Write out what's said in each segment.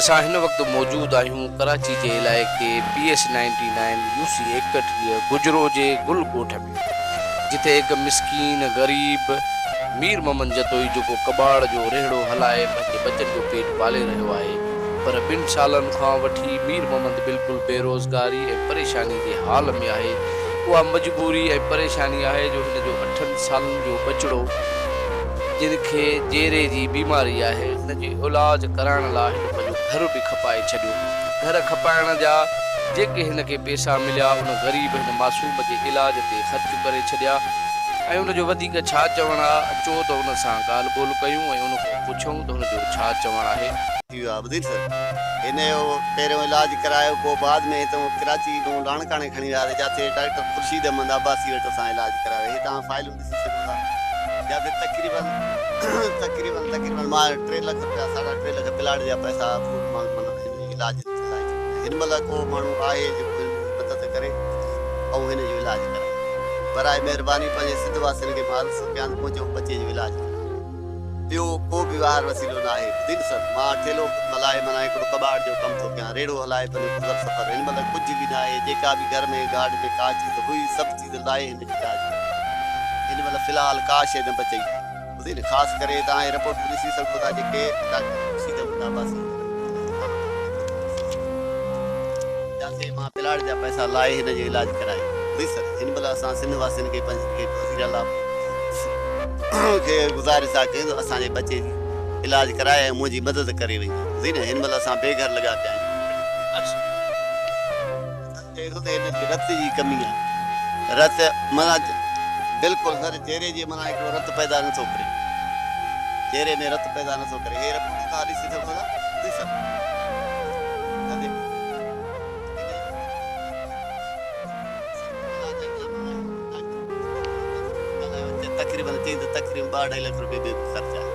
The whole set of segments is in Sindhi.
اسان هن وقت موجود آهيون ڪراچي جي علائقي P S ninety nine U C 31 Gujro جي گل ڳوٺ ۾، جتي هڪ مسڪين غريب مير محمد جتوئي جيڪو ڪٻاڙ جو ريهڙو هلائي پنهنجي ٻچن جو پيٽ پالي رهيو آهي پر ٻن سالن کان وٺي مير محمد بلڪل بيروزگاري ۽ پريشاني جي حال ۾ آهي اها مجبوري ۽ پريشاني آهي جو هن جو اٺن سالن جو ٻچڙو جنھن کي جيري جي بيماري آھي، ان جي علاج ڪرائڻ لاء ھن پنھنجو گھر به کپائي ڇڏيو. گھر کپائڻ جا جيڪي ھن کي پيسا مليا، ان غريب ھن معصوم جي علاج تي خرچ ڪري ڇڏيا ۽ ان جو وڌيڪ ڇا چوڻ آ، اچو ته ان سان ڳالھ ٻولھ ڪيون ۽ ان کان پڇون ته ھن جو ڇا چوڻ آھي. ٿي ويو آ ٻڌي سر هن جو پهريون علاج ڪرايو پوء بعد ۾ هتون ڪراچي مون لاڙڪاڻي کڻي وياسي جاٿي ڊاڪٽر خورشيد احمد عباسي وٽ اسان علاج ڪرايو هي توهان فائلون ڏسي سگهو ٿا جاٿي تقريبن تقريبن تقريبن مان ٽي لک روپيا ساڍا ٽي لک پلاٽ جا پئسا مان معنيٰ هن جي علاج تي لائي ڇڏيا هن مهل ڪو ماڻهو آهي جيڪو هن جي مدد ڪري ۽ هن جو علاج ڪرائي برائي مهرباني پنهنجي سنڌ واسين کي مان عرض ٿو ڪيان ته منهنجو ٻچي جو علاج ڪرائي. ٻيو ڪو به واهر وسيلو ناهي. ٻڌين سر، مان ٺيلهو هلائي معنيٰ هڪڙو ڪٻاڙ جو ڪم ٿو ڪيان. ريڙهو هلائي پنهنجو گذر سفر. هن مهل ڪجهه به ناهي. جيڪا به گهر ۾ گاڏ ۾ ڪا چيز هئي، سڀ چيز لاهي هن جي علاج ڪيو. هن مهل في الحال ڪا شيء نه بچئي آهي. ٻڌين نه، خاص ڪري توهان هي رپورٽون ڏسي سگهو ٿا جيڪي ڊاڪٽر خورشيد احمد عباسي جي رپورٽون آهن. توهان جاٿي مان پلاٽ جا پئسا لاهي هن جو علاج ڪرايو. ٻڌين سر، هن مهل اسان سنڌ واسين کي پنهنجي وزير اعليٰ کي گذارش ٿا ڪيون ته اسان جي ٻچي جي علاج ڪرائي ۽ منهنجي مدد ڪري وڃي ٻڌي نه هن مهل اسان بي گهر لڳا پيا آهيون. چئي ٿو ته هن کي رت جي ڪمي آهي رت معنيٰ بلڪل سر چهري جي معنيٰ هڪڙو رت پيدا نٿو ڪري چهري ۾ رت پيدا نٿو ڪري هي رپورٽ توهان ڏسي سگهو ٿا ٻڌي سر. تقريبن چئين ته تقريبن ٻه اڍائي لک روپيه ٻيو به خرچ آهي.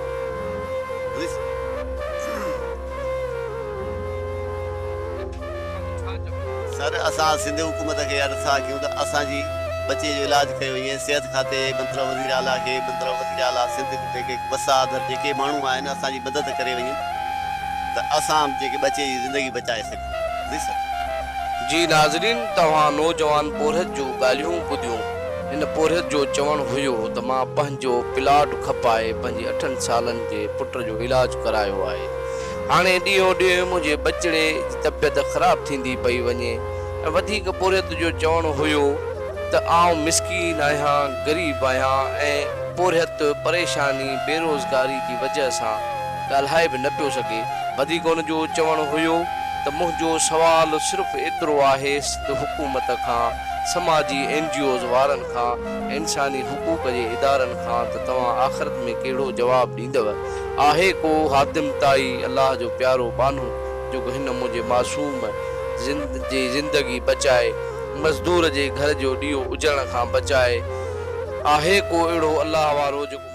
سر اسان سنڌ حڪومت کي عرض ٿا ڪيون ته اسان جي ٻچي جو علاج ڪيو وڃي صحت کاتي مطلب وزير اعليٰ کي مطلب وزير اعليٰ سنڌ جيڪي وس آڌر جيڪي ماڻهو آهن اسان جي مدد ڪري وڃن ته اسان جيڪي ٻچي جي زندگي بچائي سگهون جي سر. جي ناظرين توهان نوجوان پورهيت جون ڳالهيون ٻڌيون هن پورهيت جو چوڻ هيو ته مان پنهنجو پلاٽ کپائي پنهنجي اٺن سالن جي پٽ جو علاج ڪرايو آهي هاڻي ڏينهون ڏينهن منهنجي ٻچڙي جي طبيعت خراب ٿيندي پئي وڃي ۽ وڌيڪ پورهيت جو چوڻ هيو ته آئون مسڪين آهيان غريب آهيان ۽ پورهيت پريشاني بيروزگاري جي وجهه سان ڳالهائي به نه پيو سگهي. وڌيڪ هن جو چوڻ هيو ته منهنجو سوال صرف ايترو آهي سنڌ حڪومت کان، سماجي اين جي اوز وارن کان ۽ انساني حقوق جي ادارن کان ته توهان آخرت ۾ ڪهڙو جواب ڏيندؤ؟ آهي ڪو حاتم طائي الله جو پيارو ٻانهو جيڪو هن منهنجي معصوم جي زندگي بچائي، مزدور جي گهر جو ڏيئو اجڙڻ کان بچائي؟ آهي ڪو اهڙو الله وارو جيڪو.